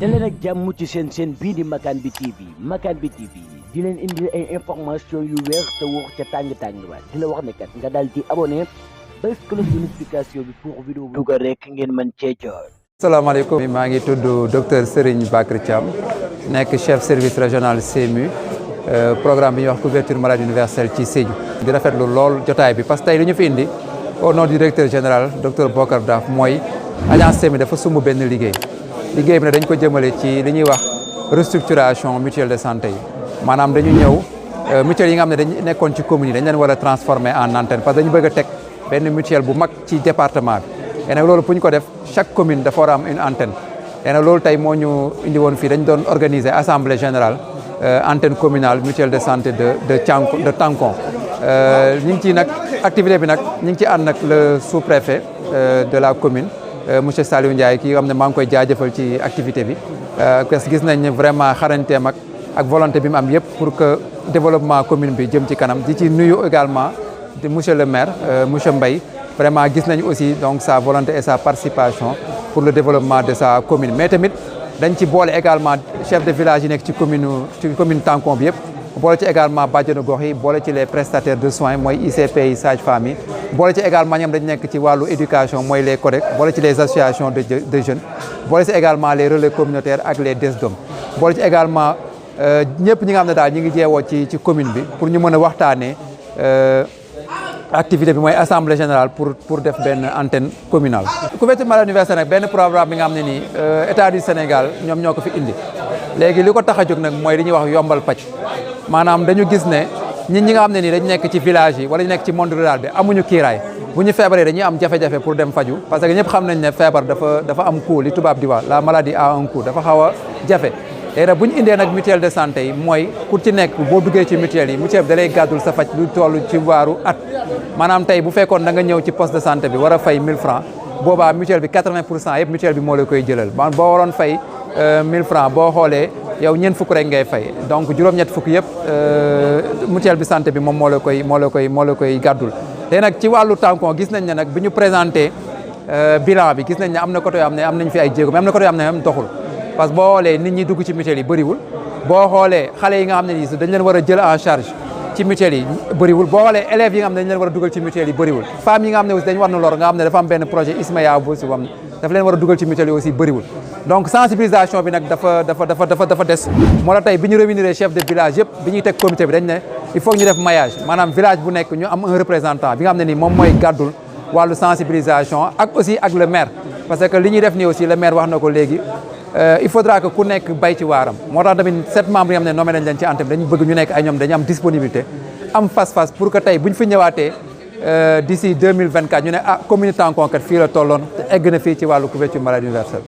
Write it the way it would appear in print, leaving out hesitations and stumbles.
daleen ak jàmm ci seen bii di Makane bi TV Makane bi TV di leen indi ay information yu wér te wóor ca tàng-tàng ba di la wax ne kat nga daal di abonné bés cloche de notification bi pour vidéo bu dugal rek ngeen mën cee jot. asalaamaaleykum maa ngi tudd docteur Serigne Bakary Thiam nekk chef service régional CMU programme bi ñuy wax couverture maladie universelle ci Sédhiou. di rafetlu lool jotaay bi parce que tey li ñu fi indi au nom du directeur général docteur Bokar Daf mooy agence CMU dafa sumb benn liggéey bi ne dañ ko jëmale ci li ñuy wax restructuration mutuelle de santé yi maanaam dañu ñëw mutuelle yi nga xam ne dañ nekkoon ci communes yi dañ leen war a transformer en antenne parce que dañu bëgg a teg benn mutuelle bu mag ci département bi et nag loolu pour ñu ko def chaque commune dafa war a am une antenne et nag loolu tey moo ñu indi woon fii dañ doon organiser assemblée générale antenne communale mutuelle de santé de Tankon ñu ngi ci nag activité bi nag ñu ngi ci ànd nag le sous-préfet de la commune monsieur Saliou Ndiaye kii xam ne maa ngi koy jaajëfal ci activité bi parce que gis nañ ne vraiment xarañteem ak volonté bi mu am yëpp pour que développement commune bi jëm ci kanam di ci nuyu également monsieur le maire monsieur Mbaye vraiment gis nañu aussi donc sa volonté et sa participation pour le développement de sa commune mais tamit dañ ci boole également chef de village yi nekk ci commune Tankon bi yëpp boole ci également bàjjenu gox yi boole ci les prestataires de soins mooy ICP yi sage-femme yi boole ci également ñoom dañu nekk ci wàllu éducation mooy les CODEC boole ci les associations de jeunes boole ci également les relais communautaires ak les DSDOM boole ci également ñëpp ñi nga xam ne daal ñi ngi jeewoo ci commune bi pour ñu mën a waxtaanee activité bi mooy assemblée générale pour def benn antenne communale. couverture maladie universelle nag benn programme bi nga xam ne nii état du Sénégal ñoom ñoo ko fi indi léegi li ko tax a jóg nag mooy li ñuy wax yombal paj maanaam dañu gis ne ñi nga xam ne nii dañu nekk ci village yi wala ñu nekk ci monde rural bi amuñu kiiraay bu ñu feebaree dañuy am jafe-jafe pour dem faju parce que ñëpp xam nañ ne feebar dafa am coût li tubaab di wax la maladie a un coût dafa xaw a jafe. léegi nag bu ñu indee nag mutuelle de santé yi mooy ku ci nekk boo duggee ci mutuelle yi mutuelle bi da lay gàddul sa faj lu toll ci waaru at maanaam tey bu fekkoon da nga ñëw ci poste de santé bi war a fay 1000 francs boobaa mutuelle bi 80% yëpp mutuelle bi moo la koy jëlal boo waroon fay 1000 francs boo xoolee yow ñeent fukk rek ngay fay donc juróom-ñett fukk yëpp mutuelle bi santé bi moom moo la koy gàddul. léegi nag ci wàllu Tankon gis nañ ne nag bi ñu présenté bilan bi gis nañ ne am na côté yoo xam ne am nañ fi ay jéego mais am na côté yoo xam ne doxul. parce que boo xoolee nit ñi dugg ci mutuelle yi bëriwul boo xoolee xale yi nga xam ne nii dañ leen war a jël en charge ci mutuelle yi bëriwul boo xoolee élèves yi nga xam ne dañ leen war a dugal ci mutuelle yi bëriwul femmes yi nga xam ne aussi dañ war na lor nga xam ne dafa am benn projet Ismaïa bu si wam dafa leen war a dugal ci mutuelle yi aussi bëriwul donc sensibilisation bi nag dafa des moo la tey bi ñu réunir chef de village yëpp bi ñuy teg comité bi dañ ne il faut ñu def maillage maanaam village bu nekk ñu am un représentant bi nga xam ne nii moom mooy gàddul wàllu sensibilisation ak aussi ak le maire parce que li ñuy def nii aussi le maire wax na ko léegi il faudra que ku nekk bay ci waaram moo tax tamit 7 membres yi xam ne nommé nañ leen ci antenne dañu bëgg ñu nekk ay ñoom dañu am disponibilité am face-face pour que tey bu ñu fi ñëwaatee d'ici 2024 ñu ne commune Tankon kat fii la tolloon te egg na fii ci wàllu couverture maladie universelle